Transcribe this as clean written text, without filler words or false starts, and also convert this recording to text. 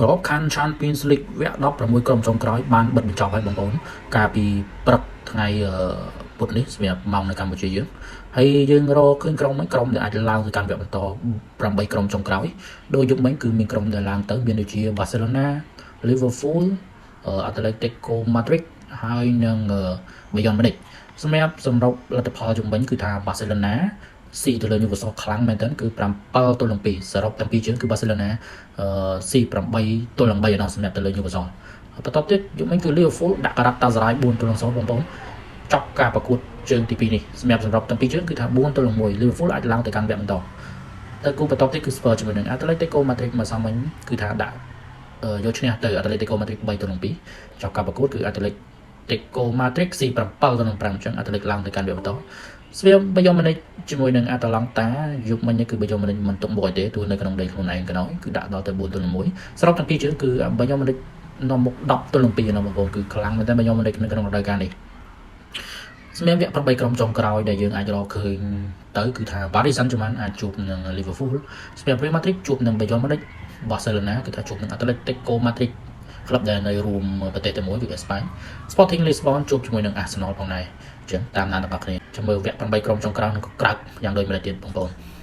ក្របខ័ណ្ឌ Champions League វគ្គ16ក្រុមចុងក្រោយបានបិទបញ្ចប់ហើយបងប្អូនកាលពីព្រឹកថ្ងៃពុធនេះសម្រាប់ម៉ោងនៅកម្ពុជាយើងហើយយើងរកឃើញក្រុមមួយក្រុមដែលអាចឡើងទៅកាន់វគ្គបន្ត8ក្រុមចុងក្រោយដោយយប់មិញគឺមានក្រុមដែលឡើងទៅមានដូចជា Barcelona, Liverpool, Atletico Madrid ហើយនិង Bayern Munich។ សម្រាប់សម្រុបលទ្ធផលជំវិញគឺថា Barcelona ស៊ីទៅលើ Newcastle ខ្លាំងមែនទែនគឺ7ទល់នឹង2សរុបទាំងពីរជើងគឺ Barcelona ស៊ី8ទល់នឹង3ឯណោះសម្រាប់ទៅលើ Newcastle។ បន្ទាប់ទៀតយប់មិញគឺ Liverpool ដាក់ការ៉ាប់តាសារ៉ាយ4ទល់នឹង0បងប្អូនចប់ការប្រកួតជើងទី2នេះសម្រាប់សម្រាប់ទាំងពីរជើងគឺថា4ទល់នឹង1 Liverpool អាចឡើងទៅកាន់វគ្គបន្តទៅគូបន្ទាប់ទៀតគឺ Spurs ជាមួយនឹង Atletico Madrid មកសាមិញគឺថាដាក់យកឈ្នះទៅ Atletico Madrid 3ទល់នឹង2ចប់ការប្រកួតគឺ Atletico Madrid ស៊ី7ទល់នឹង5អញ្ចឹង Atletico ឡើងទៅកាន់វគ្គបន្តស្វៀម Bayern Munich ជាមួយនឹង Atalanta យប់មិញនេះគឺ Bayern Munich មិនទុកមុខឲ្យទេទោះនៅក្នុងដីខ្លួនឯងក៏ដោយគឺដាក់ដល់ទៅ4ទល់នឹង1សរុបទាំងពីរជើងគឺ Bayern Munich នាំមុខ10ទល់នឹង2នៅបងប្អូនគឺខ្លាំងមែនតើ Bayern Munich នៅក្នុងរដូវកាលនេះ។សម្រាប់វគ្គ8ក្រុមចុងក្រោយដែលយើងអាចរកឃើញទៅគឺថា Paris Saint-Germain អាចជួបនឹង Liverpool សម្រាប់ Real Madrid ជួបនឹង Bayern Munich, Barcelona គឺថាជួបនឹង Atletico Madrid ក្លឹបដែលនៅរួមប្រទេសតែមួយគឺអេស្ប៉ាញ Sporting Lisbon ជួបជាមួយនឹង Arsenal ផងដែរអញ្ចឹងតាមដានទាំងអស់គ្នាចាំមើលវគ្គ8ក្រុមចុងក្រោយនឹងក៏ក្រើកយ៉ាងដូចម្តេចទៀតបងប្អូន។